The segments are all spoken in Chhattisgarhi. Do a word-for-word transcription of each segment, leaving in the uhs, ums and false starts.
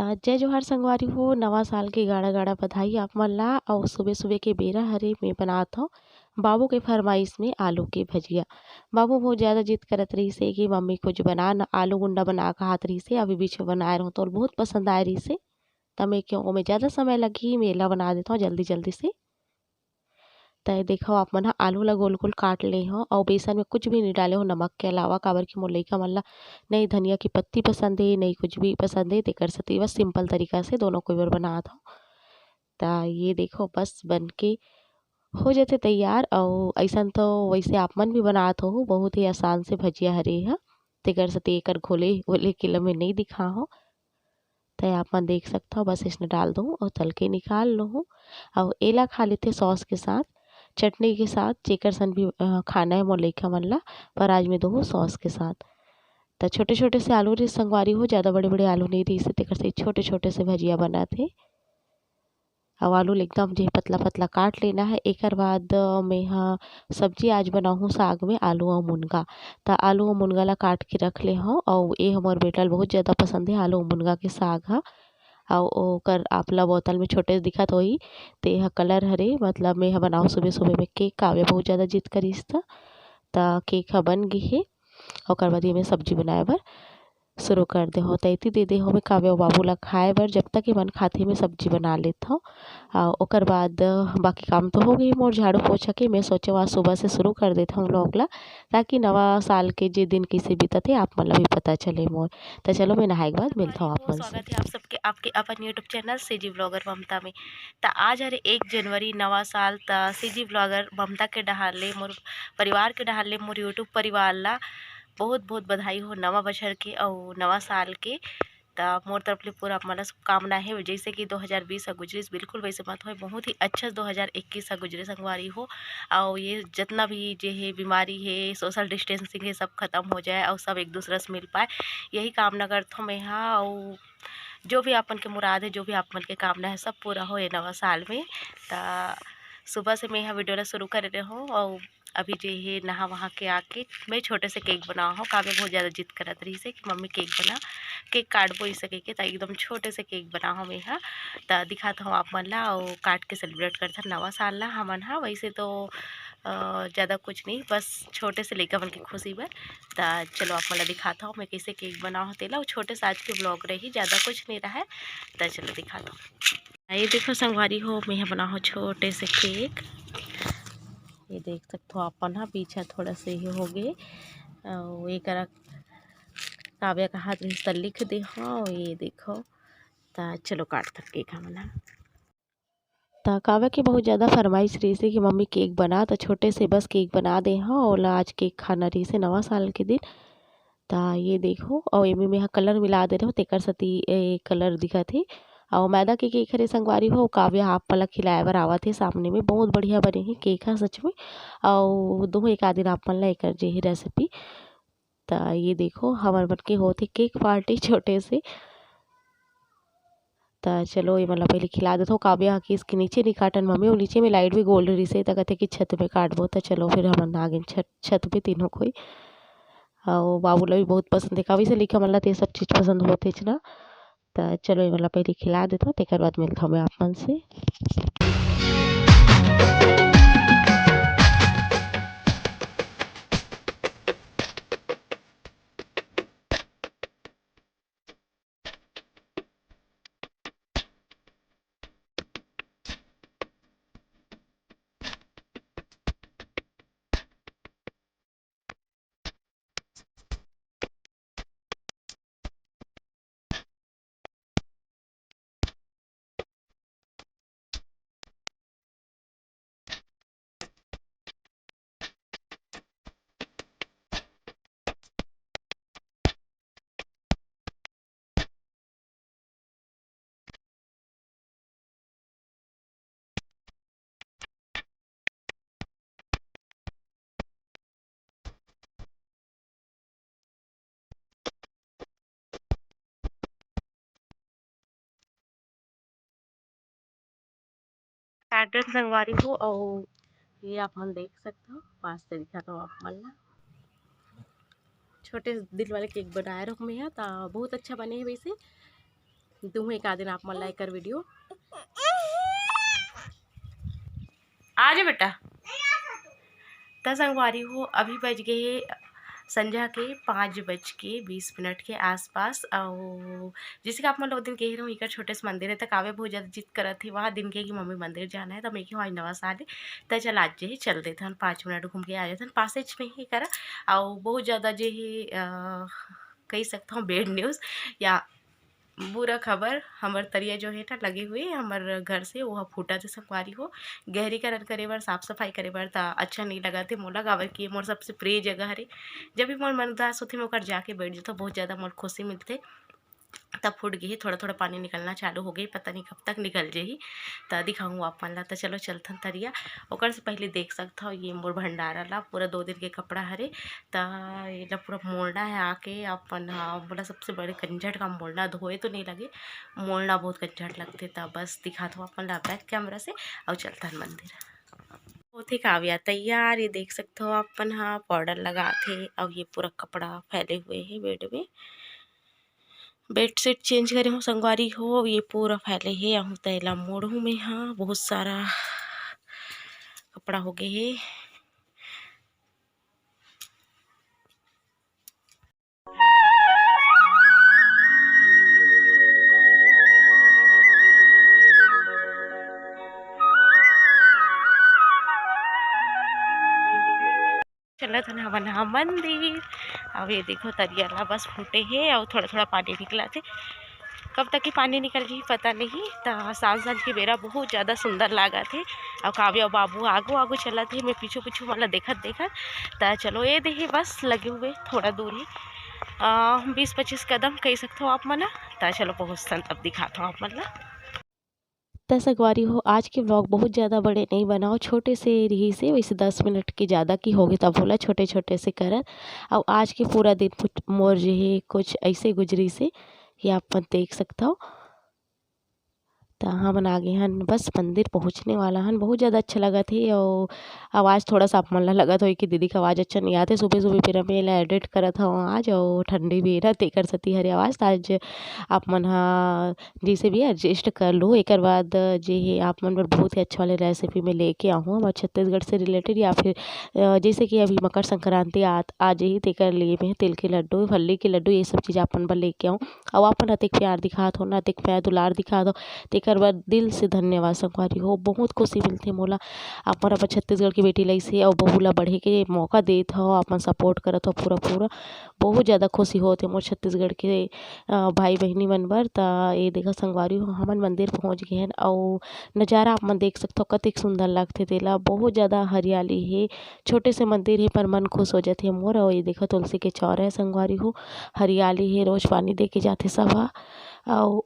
जय जोहार संगवारी हो, नवा साल के गाड़ा गाड़ा बधाई आप मन ला। अउ सुबह सुबह के बेरा हरे, मैं बनात हव बाबू के फरमाइश में आलू के भजिया। बाबू बहुत ज़्यादा जिद करत रहिस हे कि मम्मी कुछ बना न, आलू गुंडा बना कहत रहिस हे। अभी बीच में बनाए रहूँ तो बहुत पसंद आए रहिस हे, त मैं क्यों ओमे ज़्यादा समय लगही, मैं एला बना देत हव जल्दी जल्दी से। त ये देखो, आप मन ह आलू ला गोल गोल काट ले हो अउ बेसन में कुछ भी नहीं डाले हो नमक के अलावा, काबर कि मोर लइका मन ला नहीं धनिया की पत्ती पसंद हे, नहीं कुछ भी पसंद हे, तेकर सेती बस सिंपल तरीका से दोनों कोई बर बनात हो। त ये देखो, बस बन के हो जथे तैयार। अउ अइसन तो वैसे आप मन भी बनात हो, बहुत ही आसान से भजिया हरे ह, तेकर सेती एकर घोले ओले के ल मैं नहीं दिखा हो। त आप मन देख सकथव, बस इसने डाल दूँ अउ तल के निकाल लूँ। अउ एला खा लेथे सॉस के साथ, चटनी के साथ, जेकर सन भी अ, खाना है मोर लइका मन ला, पर आज मैं दूँ सॉस के साथ। त छोटे-छोटे से आलू रहिस संगवारी हो, ज़्यादा बड़े-बड़े आलू नहीं रहिस हे, तेकर से छोटे-छोटे से भजिया बनत हे। अउ आलू ल एकदम जे पतला-पतला काट लेना है। एकर बाद अ, मैं ह सब्जी आज बनाहूँ साग में आलू अउ मुनगा। त आलू अउ मुनगा ला काट के रख ले हव। अउ ए हमर बेटा ल बहुत ज़्यादा पसंद हे आलू अउ मुनगा के साग ह। अउ ओकर आप ला बोतल में छोटे दिखत होही, ते ह कलर हरे, मतलब मैं ह बनाहूँ सुबह सुबह में केक। काव्य बहुत ज़्यादा जिद करिस त, त केक ह बन गे हे। ओकर बाद ये मैं सब्जी बनाए बर शुरू कर दे हो। त एती दे दे हो मैं काव्य अउ बाबू ला खाए बर, जब तक ये मन खाथे मैं सब्जी बना लेत हव। अउ ओकर बाद अ, बाकी काम तो हो गई मोर झाड़ू पोछा के। मैं सोचे आज सुबह से शुरू कर देत हव व्लॉग ला, ताकि नवा साल के जे दिन कइसे बीतत हे आप मन ला भी पता चले मोर। त चलो मैं नहाए के बाद मिलत हव आप मन से। स्वागत है आप सबके आपके अपन YouTube चैनल सीजी ब्लॉगर ममता में। त आज हरे एक जनवरी, नवा साल, त सीजी ब्लॉगर ममता के डहार ले, मोर परिवार के डहार ले, मोर YouTube परिवार ला बहुत बहुत बधाई हो नवा बछर के अउ नवा साल के। त मोर तरफ ले पूरा आप मन ला शुभकामना हे। जैसे कि दो हज़ार बीस ह गुजरिस, बिल्कुल वैसे मत होय, बहुत ही अच्छा दो हज़ार इक्कीस ह गुजरे संगवारी हो। अउ ये जितना भी जे हे बीमारी हे, सोशल डिस्टेंसिंग हे, सब खत्म हो जाए अउ सब एक दूसरा से मिल पाए, यही कामना करथों मैं हा। अउ जो भी आप मन के मुराद हे, जो भी आप मन के कामना हे, सब पूरा हो ये नवा साल में। त सुबह से मैं हा वीडियो ला शुरू करे रहे हूँ अउ अभी जे हे नहा वहा के आके मैं छोटे से केक बनावा हूँ। काव्य बहुत ज़्यादा जिद करत रहिस हे कि मम्मी केक बना, केक काटबो इसे कहिके, त एकदम छोटे से केक बनावा हूँ मैं हा। त दिखात हूँ आप मन ला, अउ काट के सेलिब्रेट करथन नवा साल ला हमन हा। वैसे तो अ, ज़्यादा कुछ नहीं, बस छोटे से लइका मन के खुशी बर। त चलो आप मन ला दिखात हूँ मैं कइसे केक बनावा हूँ तेला। अउ छोटे से आज के व्लॉग रही, ज़्यादा कुछ नहीं रहा है। त चलो दिखात हूँ। ये देखो संगवारी हो, मैं हा बनावा हूँ छोटे से केक। ये देख सकथो आप मन हा, पीछा थोड़ा से ये हो गए। अउ एकरा काव्य का हाथ में त लिख दे हो, ये देखो। त चलो काटथन केक हमन हा। त काव्य के बहुत ज़्यादा फरमाइश रहिस हे कि मम्मी केक बना, त छोटे से बस केक बना दे हव, ओला आज केक खाना रहिस हे नवा साल के दिन। त ये देखो, अउ एमे मेहा कलर मिला दे रहे हो, तेकर सेती ए कलर दिखत हे। अउ मैदा के केक हरे संगवारी हो, काव्य ह आप मन ला खिलाए बर आवत हे सामने में, बहुत बढ़िया बने हे केक ह सच में। अउ दूहूँ एक आध दिन आप मन ला एकर जे हे रेसिपी। त ये देखो, हमर मन के होत हे केक पार्टी छोटे से। त चलो, ये मन ला पहले खिला देथव। काव्य ह किस के नीचे नहीं काटन मम्मी, वो नीचे में लाइट भी गोल रहिस हे, त कथे कि छत में काटबो। त चलो, फिर हमन आ गेन छत, छत पे तीनों कोई। अउ बाबू ला भी बहुत पसंद हे, काव्य से लइका मन ला ते सब चीज पसंद होथे च ना। त चलो, ये मन ला पहले खिला देथव, तेकर बाद मिलथव मैं आप मन से। पैटर्न संगवारी हो, अउ ये आप मन देख सकथव, पास से दिखाथव आप मन ला। छोटे दिल वाले केक बनाए रहूँ मैं ह, त बहुत अच्छा बने हे वैसे। दूहूँ एक आध दिन आप मन ला एकर वीडियो। आ जा बेटा। त संगवारी हो, अभी बज गे हे संझा के पाँच बज के बीस मिनट के आसपास। अउ जैसे कि आप मन ला ओ दिन कहे रहूँ, एकर छोटे से मंदिर हे, त काव्या बहुत ज्यादा जिद करत हे वहाँ दिन के कि मम्मी मंदिर जाना हे, त मैं कहेंव आज नवा साल हे, त चल आज जे हे चल देथन, पाँच मिनट घूम के आ जाथन, पासेच में ही करा। अउ बहुत ज्यादा जे हे, अ, कही सकत हूँ bad news या बुरा खबर, हमर तरिया जो हे ना लगे हुए हमर घर से, वो ह फूटत हे संगवारी हो। गहरीकरण करे बर, साफ सफाई करे बर त अच्छा नहीं लगत हे मोला, काबर कि ये मोर सबसे प्रिय जगह हरे। जब भी मोर मन उदास होथे, मैं ओकर जाके बैठ जाथों, बहुत ज्यादा मोर खुशी मिलथे। त फूट गे हे, थोड़ा थोड़ा पानी निकलना चालू हो गे, पता नहीं कब तक निकल जाही। त दिखाहूँ आप मन ला। त चलो चलथन तरिया। ओकर से पहले देख सकत हव, ये मोर भंडारा ला पूरा दो दिन के कपड़ा हरे, त एला पूरा मोड़ना हे आके अपन ह। मोला सबसे बड़े कंझट काम मोड़ना, धोए तो नहीं लगे, मोड़ना बहुत कंझट लगथे। त बस दिखात हव अपन ला बैक कैमरा से, अउ चलथन मंदिर। होथे काव्या तैयार, ये देख सकत हव अपन ह पाउडर लगात हे, अउ ये पूरा कपड़ा फैले हुए हे बेड में। बेडशीट चेंज करे हूँ संगवारी हो, ये पूरा फैले हे, आहूँ त एला मोड़हूँ मैं ह। बहुत सारा कपड़ा हो गे हे। चलत हन हमन ह मंदिर। अब ये देखो तरिया ला बस फूटे हे अउ थोड़ा-थोड़ा पानी निकलत हे। कब तक के पानी निकल जाही पता नहीं। त सांझ-सांझ के बेरा बहुत ज्यादा सुंदर लागत हे। अउ काव्या अउ बाबू आगू-आगू चलत हे, मैं पीछू-पीछू वाला देखत-देखत। त चलो ये देहे बस लगे हुए थोड़ा दूर हे, अ, बीस पच्चीस कदम कह सकथो आप मन ह। त चलो पहुँचथन तब दिखाथो आप मन ला। त संगवारी हो, आज के व्लॉग बहुत ज़्यादा बड़े नहीं बनाओ, छोटे से रहिस हे, वैसे दस मिनट के ज़्यादा की होगे तब बोला छोटे छोटे से करत। अउ आज के पूरा दिन मोर जे हे कुछ ऐसे गुजरिस हे कि आप मन देख सकथव। त हमन आगे हन, बस मंदिर पहुँचने वाला हन। बहुत ज़्यादा अच्छा लगत हे अउ आवाज़ थोड़ा सा आप मन ला लगत होही कि दीदी के आवाज़ अच्छा नहीं आते। सुबह सुबह फिर मैं एला एडिट करत हव आज अउ ठंडी भी हे ना, तेकर सेती हरे आवाज़। त आज आप मन ह जैसे भी एडजस्ट कर लो। एकर बाद जे हे आप मन बर बहुत ही अच्छा वाले रेसिपी में लेके आहूँ हमर छत्तीसगढ़ से रिलेटेड, या फिर, अ, जैसे कि अभी मकर संक्रांति आ, आ जही, तेकर लिए मैं तिल के लड्डू, फल्ली के लड्डू, ये सब चीज़ आप मन बर लेके आहूँ। अउ आप मन अतेक प्यार दिखात हो ना, अतेक प्यार दुलार दिखात हो, तेकर बर दिल से धन्यवाद संगवारी हो। बहुत खुशी मिलथे मोला, आप मन अपन छत्तीसगढ़ के बेटी लइसे अउ बहू ला बढ़े के मौका देत हो, आप मन सपोर्ट करत हो पूरा पूरा। बहुत ज़्यादा खुशी होत हे मोर छत्तीसगढ़ के, अ, भाई बहिनी मन बर। त ये देखो संगवारी हो, हमन मंदिर पहुँच गे हन अउ नज़ारा आप मन देख सकथो कतेक सुंदर लगथे तेला। बहुत ज़्यादा हरियाली हे, छोटे से मंदिर हे पर मन खुश हो जाथे मोर। अउ ये देखो तुलसी के चौरा हे संगवारी हो, हरियाली हे, रोज पानी दे के जाथे सब ह। अउ,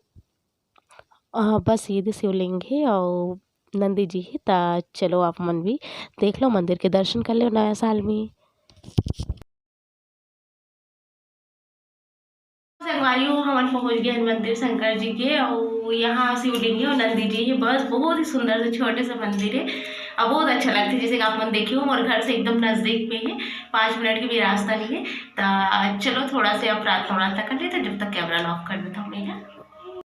अ, बस ये दे शिवलिंग हे अउ नंदी जी हे। त चलो आप मन भी देख लो, मंदिर के दर्शन कर लो नया साल में। संगवारी हो, हमन पहुंच गए हन मंदिर शंकर जी के, अउ यहाँ शिवलिंग हे अउ नंदी जी हे। बस बहुत ही सुंदर से छोटे से मंदिर हे, अउ बहुत अच्छा लगथे। जैसे कि आप मन देखे हो, मोर घर से एकदम नजदीक में हे, पाँच मिनट के भी रास्ता नहीं हे। त चलो थोड़ा से अब प्रार्थना वार्थना कर लेते, जब तक कैमरा लॉक कर देता हूँ मैं।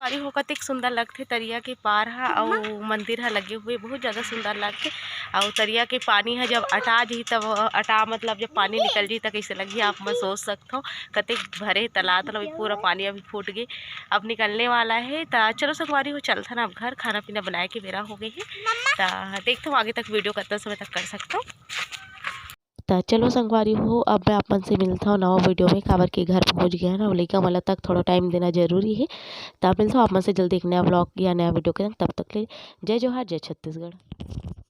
अरे हो, कतेक सुंदर लगथे तरिया के पार ह अउ मंदिर ह लगे हुए, बहुत ज्यादा सुंदर लगथे। अउ तरिया के पानी ह जब अटा जही, तब अटा, मतलब जब पानी निकल जही, त कइसे लगही, आप मन सोच सकथव। कतेक भरे हे तालाब, मतलब पूरा पानी अभी फूट गे, अब निकलने वाला हे। त चलो संगवारी हो, चलथन अब घर, खाना पीना बनाए के बेरा हो गए हे। त देखथव आगे तक वीडियो कतना समय तक कर सकथव। त चलो संगवारी हो, अब मैं आप मन से मिलथव नवा वीडियो में, काबर के घर पहुंच गए हन अउ लइका मन ला तक थोड़ा टाइम देना जरूरी हे। त मिलथव आप मन से जल्दी एक नया व्लॉग या नया वीडियो के संग। तब तक ले जय जोहार, जय छत्तीसगढ़।